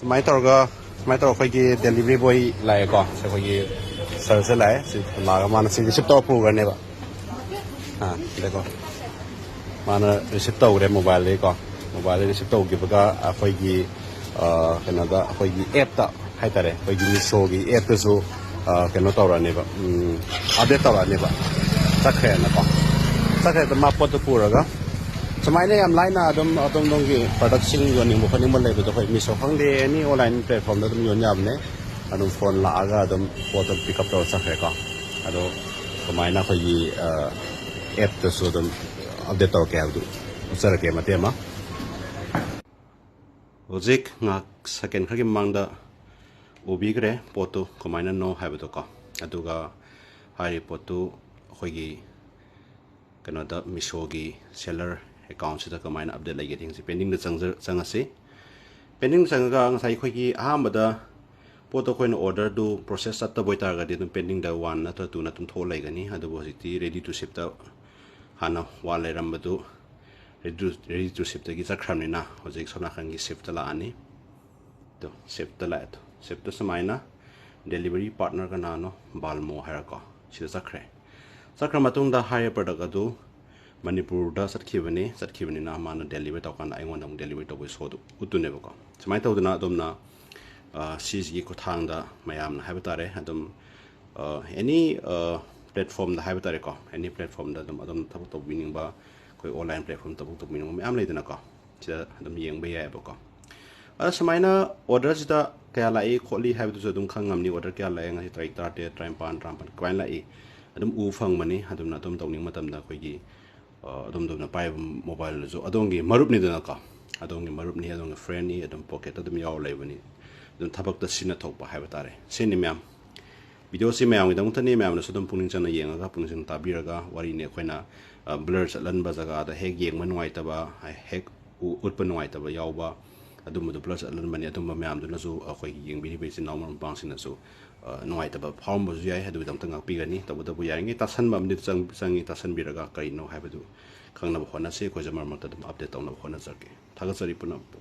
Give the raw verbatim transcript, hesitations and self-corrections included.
ꯁꯨꯃꯥꯏꯅ ꯇꯧꯔꯒ ꯁꯨꯃꯥꯏꯅ ꯇꯧꯔꯒ ꯑꯩꯈꯣꯏꯒꯤ ꯗꯦꯂꯤꯚꯔꯤ ꯕꯣꯏ ꯂꯥꯛꯑꯦꯀꯣ꯫ ꯁꯤ ꯑꯩꯈꯣꯏꯒꯤ ꯁꯥꯔꯁꯦ ꯂꯥꯛꯑꯦ꯫ ꯁꯤ ꯂꯥꯛꯑꯒ ꯃꯥꯅ ꯁꯤ ꯔꯤꯁꯤꯞ ꯇꯧꯔ ꯄꯨꯈ꯭ꯔꯅꯦꯕ꯫ ꯑꯥ, ꯁꯤꯗꯀꯣ ꯃꯥꯅ ꯔꯤꯁꯤꯞ ꯇꯧꯈ꯭ꯔꯦ ꯃꯣꯕꯥꯏꯜꯗꯒꯤꯀꯣ꯫ ꯃꯣꯕꯥꯏꯜꯗ ꯔꯤꯁꯤꯞ ꯇꯧꯈꯤꯕꯒ ꯑꯩꯈꯣꯏꯒꯤ, ꯑ, ꯀꯩꯅꯣꯗ, ꯑꯩꯈꯣꯏꯒꯤ ꯑꯦꯞꯇ ꯍꯥꯏꯇꯥꯔꯦ, ꯑꯩꯈꯣꯏꯒꯤ ꯃꯤꯁꯣꯒꯤ ꯑꯦꯞꯇꯁꯨ, ꯑ, ꯀꯩꯅꯣ ꯇꯧꯔꯛꯑꯅꯦꯕ, ꯎꯝ, ꯑꯞꯗꯦꯠ ꯇꯧꯔꯛꯑꯅꯦꯕ꯫ ꯆꯠꯈ꯭ꯔꯦꯅꯀꯣ꯫ ꯆꯠꯈ꯭ꯔꯦ꯫ ꯑꯗꯨ ꯃꯥ ꯄꯣꯠꯇꯣ ꯄꯨꯔꯒ ꯁꯨꯃꯥꯏꯅ ꯌꯥꯝ ꯂꯥꯏꯅ ꯑꯗꯨꯝ ꯑꯗꯣꯝ ꯑꯗꯣꯝꯒꯤ ꯄ꯭ꯔꯗꯛꯁꯤꯡ ꯌꯣꯟꯅꯤꯡꯕ ꯈꯣꯠꯅꯤꯡꯕ ꯂꯩꯕꯗꯣ ꯑꯩꯈꯣꯏ ꯃꯤꯁꯣ ꯈꯪꯗꯦ, ꯑꯦꯅꯤ ꯑꯣꯟꯂꯥꯏꯟ ꯄ꯭ꯂꯦꯠꯐꯣꯝꯗ ꯑꯗꯨꯝ ꯌꯣꯟ ꯌꯥꯕꯅꯦ꯫ ꯑꯗꯨꯝ ꯐꯣꯟ ꯂꯥꯛꯑꯒ ꯑꯗꯨꯝ ꯄꯣꯠꯇꯣ ꯄꯤꯛ ꯑꯞ ꯇꯧꯔ ꯆꯠꯈ꯭ꯔꯦꯀꯣ꯫ ꯑꯗꯣ ꯀꯃꯥꯏꯅ ꯑꯩꯈꯣꯏꯒꯤ, ꯑ, ꯑꯦꯞꯇꯁꯨ ꯑꯗꯨꯝ ꯑꯞꯗꯦꯠ ꯇꯧꯔꯛꯀꯦ ꯍꯥꯏꯕꯗꯨ ꯎꯠꯆꯔꯛꯀꯦ ꯃꯇꯦꯛ ꯑꯃ꯫ ꯍꯧꯖꯤꯛ ꯉꯥꯏꯍꯥꯛ ꯁꯦꯀꯦꯟ ꯈꯔꯒꯤ ꯃꯃꯥꯡꯗ ꯎꯕꯤꯈ꯭ꯔꯦ ꯄꯣꯠꯇꯨ ꯀꯃꯥꯏꯅꯅꯣ ꯍꯥꯏꯕꯗꯣꯀꯣ꯫ ꯑꯗꯨꯒ ꯍꯥꯏꯔꯤꯕ ꯄꯣꯠꯇꯨ ꯑꯩꯈꯣꯏꯒꯤ ꯀꯩꯅꯣꯗ ꯃꯤꯁꯣꯒꯤ ꯁꯦꯂꯔ ꯑꯦꯀꯥꯎꯟꯁꯤꯗ ꯀꯃꯥꯏꯅ ꯑꯞꯗꯦꯠ ꯂꯩꯒꯦꯗꯤ ꯌꯦꯡꯁꯤ꯫ ꯄꯦꯟꯗꯤꯡꯗ ꯆꯪꯖ-, ꯆꯪꯉꯁꯤ꯫ ꯄꯦꯟꯗꯤꯡ ꯆꯪꯉꯒ ꯉꯁꯥꯏ ꯑꯩꯈꯣꯏꯒꯤ ꯑꯍꯥꯟꯕꯗ ꯄꯣꯠꯇꯣ ꯑꯩꯈꯣꯏꯅ ꯑꯣꯔꯗꯔꯗꯨ ꯄ꯭ꯔꯣꯁꯦꯁ ꯆꯠꯇꯕ ꯑꯣꯏꯇꯥꯔꯒꯗꯤ ꯑꯗꯨꯝ ꯄꯦꯟꯗꯤꯡꯗ ꯋꯥꯟ ꯅꯠꯇ꯭ꯔꯒ ꯇꯨ ꯅꯠꯇ꯭ꯔꯒ ꯊꯣꯛꯑ ꯂꯩꯒꯅꯤ꯫ ꯑꯗꯨꯕꯨ ꯍꯧꯖꯤꯛꯇꯤ ꯔꯦꯗꯤ ꯇꯨ ꯁꯤꯞꯇ ꯍꯥꯟꯅ ꯋꯥꯟ ꯂꯩꯔꯝꯕꯗꯨ ꯔꯦꯗꯤ ꯇꯨ, ꯔꯦꯗꯤ ꯇꯨ ꯁꯤꯞꯇꯒꯤ ꯆꯠꯈ꯭ꯔꯕꯅꯤꯅ ꯍꯧꯖꯤꯛ ꯁꯣꯝ ꯅꯥꯀꯟꯒꯤ ꯁꯤꯞꯇ ꯂꯥꯛꯑꯅꯤ꯫ ꯑꯗꯣ ꯁꯤꯞꯇ ꯂꯥꯛꯑꯦ꯫ ꯑꯗꯣ ꯁꯤꯞꯇ ꯁꯨꯃꯥꯏꯅ ꯗꯦꯂꯤꯚꯔꯤ ꯄꯥꯔꯠꯅꯔ ꯀꯅꯥꯅꯣ? ꯕꯥꯜꯃꯣ ꯍꯥꯏꯔꯀꯣ꯫ ꯁꯤꯗ ꯆꯠꯈ꯭ꯔꯦ꯫ ꯆꯠꯈ꯭ꯔ ꯃꯇꯨꯡꯗ ꯍꯥꯏꯔꯤꯕ ꯄ꯭ꯔꯗꯛ ꯑꯗꯨ ꯃꯅꯤꯄꯨꯔꯗ ꯆꯠꯈꯤꯕꯅꯤ꯫ ꯆꯠꯈꯤꯕꯅꯤꯅ ꯃꯥꯅ ꯗꯦꯂꯤꯚꯔ ꯇꯧꯀꯥꯟꯗ ꯑꯩꯉꯣꯟꯗ ꯑꯃꯨꯛ ꯗꯦꯂꯤꯚꯔ ꯇꯧꯕꯒꯤ ꯁꯣꯗꯨ ꯎꯠꯇꯣꯏꯅꯦꯕꯀꯣ꯫ ꯁꯨꯃꯥꯏꯅ ꯇꯧꯗꯅ ꯑꯗꯣꯝꯅ, ꯑ, ꯁꯤꯁꯤꯒꯤ ꯈꯨꯠꯊꯥꯡꯗ ꯃꯌꯥꯝꯅ ꯍꯥꯏꯕ ꯇꯥꯔꯦ, ꯑꯗꯨꯝ, ꯑ, ꯑꯦꯅꯤ, ꯑ, ꯄ꯭ꯂꯦꯠꯐꯣꯝꯗ ꯍꯥꯏꯕ ꯇꯥꯔꯦꯀꯣ, ꯑꯦꯅꯤ ꯄ꯭ꯂꯦꯠꯐꯣꯝꯗ ꯑꯗꯨꯝ ꯑꯗꯣꯝꯅ ꯊꯕꯛ ꯇꯧꯕꯤꯅꯤꯡꯕ, ꯑꯩꯈꯣꯏ ꯑꯣꯟꯂꯥꯏꯟ ꯄ꯭ꯂꯦꯠꯐꯣꯝ ꯊꯕꯛ ꯇꯧꯕꯤꯅꯤꯡꯕ ꯃꯌꯥꯝ ꯂꯩꯗꯅꯀꯣ, ꯁꯤꯗ ꯑꯗꯨꯝ ꯌꯦꯡꯕ ꯌꯥꯏꯑꯕꯀꯣ꯫ ꯑꯗ ꯁꯨꯃꯥꯏꯅ ꯑꯣꯔꯗꯔꯁꯤꯗ ꯀꯌꯥ ꯂꯥꯛꯏ ꯈꯣꯠꯂꯤ ꯍꯥꯏꯕꯗꯨꯁꯨ ꯑꯗꯨꯝ ꯈꯪꯉꯝꯅꯤ꯫ ꯑꯣꯔꯗꯔ ꯀꯌꯥ ꯂꯥꯛꯑꯦ ꯉꯁꯤ ꯇꯥꯔꯤꯛ ꯇꯔꯥꯇꯔꯦꯠ, ꯇꯔꯥꯅꯤꯄꯥꯟ, ꯇꯔꯥꯃꯥꯄꯟ ꯀꯃꯥꯏꯅ ꯂꯥꯛꯏ ꯑꯗꯨꯝ ꯎ ꯐꯪꯕꯅꯤ꯫ ꯑꯗꯨꯝꯅ ꯑꯗꯨꯝ ꯇꯧꯅꯤꯡꯕ ꯃꯇꯝꯗ ꯑꯩꯈꯣꯏꯒꯤ, ꯑ, ꯑꯗꯣꯝꯗꯣꯝꯅ ꯄꯥꯏꯕ ꯃꯣꯕꯥꯏꯜꯗꯁꯨ ꯑꯗꯣꯝꯒꯤ ꯃꯔꯨꯞꯅꯤꯗꯅꯀꯣ, ꯑꯗꯣꯝꯒꯤ ꯃꯔꯨꯞꯅꯤ, ꯑꯗꯣꯝꯒꯤ ꯐ꯭ꯔꯦꯟꯅꯤ, ꯑꯗꯨꯝ ꯄꯣꯀꯦꯠꯇ ꯑꯗꯨꯝ ꯌꯥꯎꯔ ꯂꯩꯕꯅꯤ꯫ ꯑꯗꯨꯝ ꯊꯕꯛꯇ ꯁꯤꯖꯤꯟꯅ ꯊꯣꯛꯄ ꯍꯥꯏꯕ ꯇꯥꯔꯦ꯫ ꯁꯤꯅꯤ ꯃꯌꯥꯝ꯫ ꯚꯤꯗꯤꯑꯣꯁꯤ ꯃꯌꯥꯝꯒꯤꯗꯃꯛꯇꯅꯤ, ꯃꯌꯥꯝꯅꯁꯨ ꯑꯗꯨꯝ ꯄꯨꯛꯅꯤꯡ ꯆꯪꯅ ꯌꯦꯡꯉꯒ, ꯄꯨꯛꯅꯤꯡ ꯆꯪꯅ ꯇꯥꯕꯤꯔꯒ, ꯋꯥꯔꯤꯅꯤ ꯑꯩꯈꯣꯏꯅ, ꯑ, ꯕ꯭ꯂꯔ ꯆꯠꯍꯟꯕ ꯖꯒꯥꯗ ꯍꯦꯛ ꯌꯦꯡꯕ ꯅꯨꯡꯉꯥꯏꯇꯕ, ꯍꯦꯛ ꯎ-, ꯎꯠꯄ ꯅꯨꯡꯉꯥꯏꯇꯕ ꯌꯥꯎꯕ, ꯑꯗꯨꯝꯕꯗꯨ ꯕ꯭ꯂꯔ ꯆꯠꯍꯟꯕꯅꯤ꯫ ꯑꯗꯨꯝꯕ ꯃꯌꯥꯝꯗꯨꯅꯁꯨ ꯑꯩꯈꯣꯏꯒꯤ ꯌꯦꯡꯕꯤꯔꯤꯕ ꯏꯆꯤꯟ ꯏꯅꯥꯎ ꯃꯔꯨꯞ ꯃꯄꯥꯡꯁꯤꯡꯅꯁꯨ, ꯑ, ꯅꯨꯡꯉꯥꯏꯇꯕ ꯐꯥꯎꯔꯝꯕꯁꯨ ꯌꯥꯏ꯫ ꯑꯗꯨꯒꯤꯗꯃꯛꯇ ꯉꯥꯛꯄꯤꯒꯅꯤ꯫ ꯇꯧꯕꯇꯕꯨ ꯌꯥꯔꯤꯉꯩ ꯇꯥꯁꯟꯕ ꯑꯃꯗꯤ ꯆꯪ-, ꯆꯪꯉꯤ, ꯇꯥꯁꯟꯕꯤꯔꯒ ꯀꯔꯤꯅꯣ ꯍꯥꯏꯕꯗꯨ ꯈꯪꯅꯕ ꯍꯣꯠꯅꯁꯤ꯫ ꯑꯩꯈꯣꯏꯁꯨ ꯃꯔꯛ ꯃꯔꯛꯇ ꯑꯗꯨꯝ ꯑꯞꯗꯦꯠ ꯇꯧꯅꯕ ꯍꯣꯠꯅꯖꯔꯛꯀꯦ꯫ ꯊꯥꯒꯠꯆꯔꯤ ꯄꯨꯝꯅꯃꯛꯄꯨ꯫